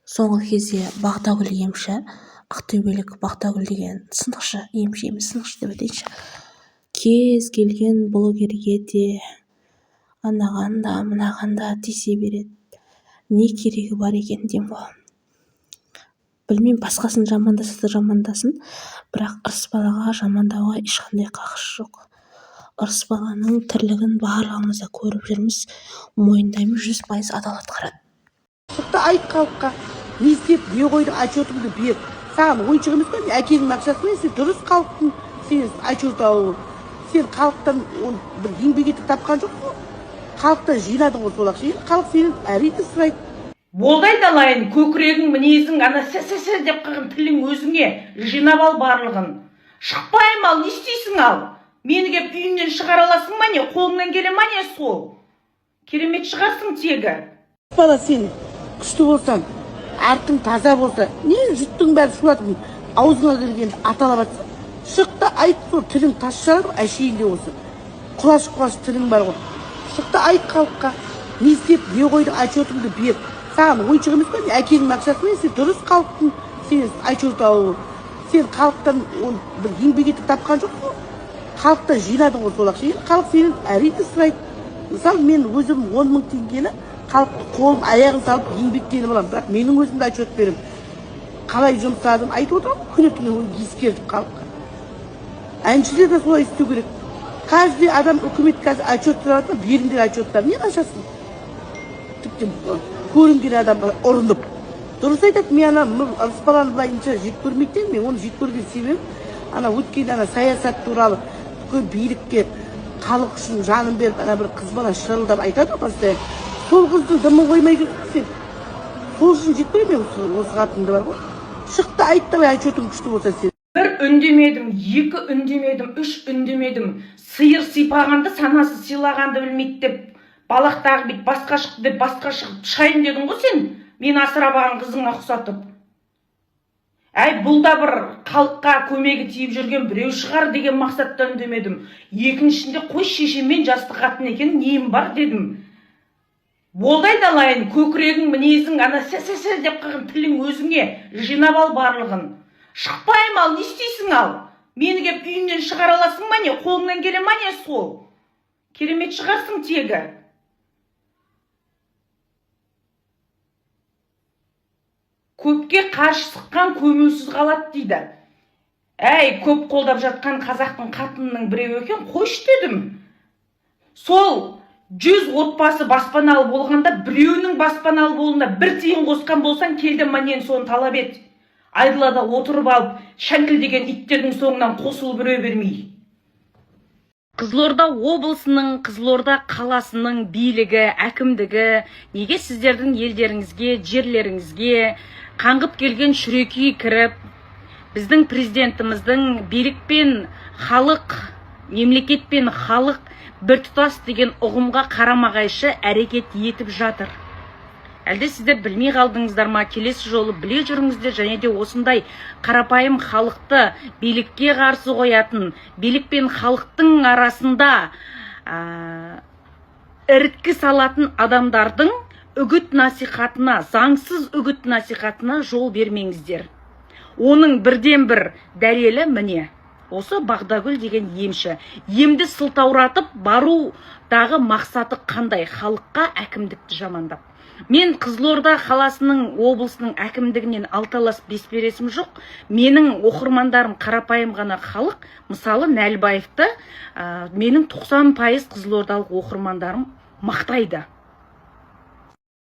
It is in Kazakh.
Соңғы кезде Бағдагүл емші, ақтөбелік Бағдагүл деген сынықшы, емші емес, сынықшы деп айтайыншы, кез келген блогерге де, анаған да, мынаған да тиісе береді. Не керегі бар екен деймін ғой. Білмеймін, басқасын жамандаса да жамандасын, бірақ Ырыс балаға жамандауға ешқандай қақысы жоқ. Ырыс баланың тірлігін барлығымыз да көріп жүрміз, мойындаймыз, 100% адал атқарады. Шықты, айт халыққа, не істеп, не қойдың, отчетыңды бер. Саған ойыншық емес қой, әкеңнің ақшасы емес. Сен дұрыс, халықтың сен отчет алу, сен халықтан оны бір еңбек етіп тапқан жоқсың ғой, халықтан жинадың ғой сол ақша. Енді халық сенен әрине сұрайды. Болды, айналайын, көкірегің, мінезің, ана сі сі сі деп қалған тілің өзіңе, жинап ал барлығын. Шықпаймын, ал не істейсің? Ал мені кеп үйімнен шығара аласың ба, не? Қолыңнан келе ма, не? Сол керемет шығарсың тегі. Бала, сен күшті болсаң, артың таза болса, не жұрттың бәрі шулатып, аузыңа келгенді аталап жатса, шық та айт. Сол тілің тас жарады ғой, әшейінде осы құлаш құлаш тілің бар ғой. Шық та айт халыққа, не істеп, не қойдың, отчетыңды бер. Саған ойыншық емес қой, әкеңнің ақшасы емес. Сен дұрыс, халықтың сен отчет алу, сен халықтан оны бір еңбек етіп тапқан жоқсың ғой, халықтан жинадың ғой сол ақша. Енді халық сенен әрине сұрайды. Мысалы, мен өзім 10 000 теңгені халықты қолым аяғын салып еңбектеніп аламын, бірақ менің өзім де отчет беремін, қалай жұмсадым, айтып отырамын ғой күні түні ескертіп халыққа. Әншілер де солай істеу керек. Каждый адам, үкімет қазір отчет сұрап жатыр, беріңдер отчеттар. Не қашасың? Тіптен көрінген адамға ұрынып дұрыс айтады. Мен ана Ырыс баланы былайынша жек көрмейді едім. Мен оны жек көрген себебім ана өткенде ана саясат туралы, бүкіл билікке халық үшін жанын беріп, ана бір қыз бала шырылдап айтады ғой постоянно, сол қыздың дымын қоймай жүрсің сен. Сол үшін жек көремін мен осы қатынды бар ғой. Шық та айт, давай, отчетың күшті болса сен. Бір үндемедім, екі үндемедім, үш үндемедім. Сиыр сипағанды санасы сыйлағанды білмейді деп, балақтағы бүйтіп басқа шықты деп, басқа шығып шығайын дедің ғой сен, мені асырап алған қызыңа ұқсатып. Әй, бұл да бір халыққа көмегі тиіп жүрген біреу шығар деген мақсатта үндемедім. Екіншісінде, қой, шешеммен жасты қатын екен, нем бар дедім. Болды, айналайын, көкірегің, мінезің, ана сі сі сі деп қалған тілің өзіңе, жинап ал барлығын. Шықпаймын, ал не істейсің? Ал мені кеп үйімнен шығара аласың ба, не? Қолыңнан келе ма, не? Сол керемет шығарсың тегі. Көпке қаршы шыққан көмусіз қалады дейді. Әй, көп қолдап жатқан қазақтың қатынының біреуі екен, қойшы дедім. Сол 100 отбасы баспаналы болғанда, біреуінің баспаналы болуына бір тиын қосқан болсаң, кел де менен соны талап ет. Айдалада отырып алып шәңкілдеген иттердің соңынан қосылып үре бермей. Қызылорда облысының, Қызылорда қаласының билігі, әкімдігі неге сіздердің елдеріңізге, жерлеріңізге қаңғып келген шүрекей кіріп, біздің президентіміздің билік пен халық, мемлекет пен халық біртұтас деген ұғымға қарама-қайшы әрекет етіп жатыр? Әлде сіздер білмей қалдыңыздар ма? Келесі жолы біле жүріңіздер. Және де осындай қарапайым халықты билікке қарсы қоятын, билік пен халықтың арасында іріткі салатын адамдардың үгіт насихатына, заңсыз үгіт насихатына жол бермеңіздер. Оның бірден бір дәлелі міне осы Бағдагүл деген емші. Емді сылтауратып барудағы мақсаты қандай? Халыққа әкімдікті жамандап. Мен Қызылорда қаласының, облысының әкімдігінен алты алас бес бересім жоқ. Менің оқырмандарым қарапайым ғана халық. Мысалы, Нәлібаевты менің 90% қызылордалық оқырмандарым мақтайды.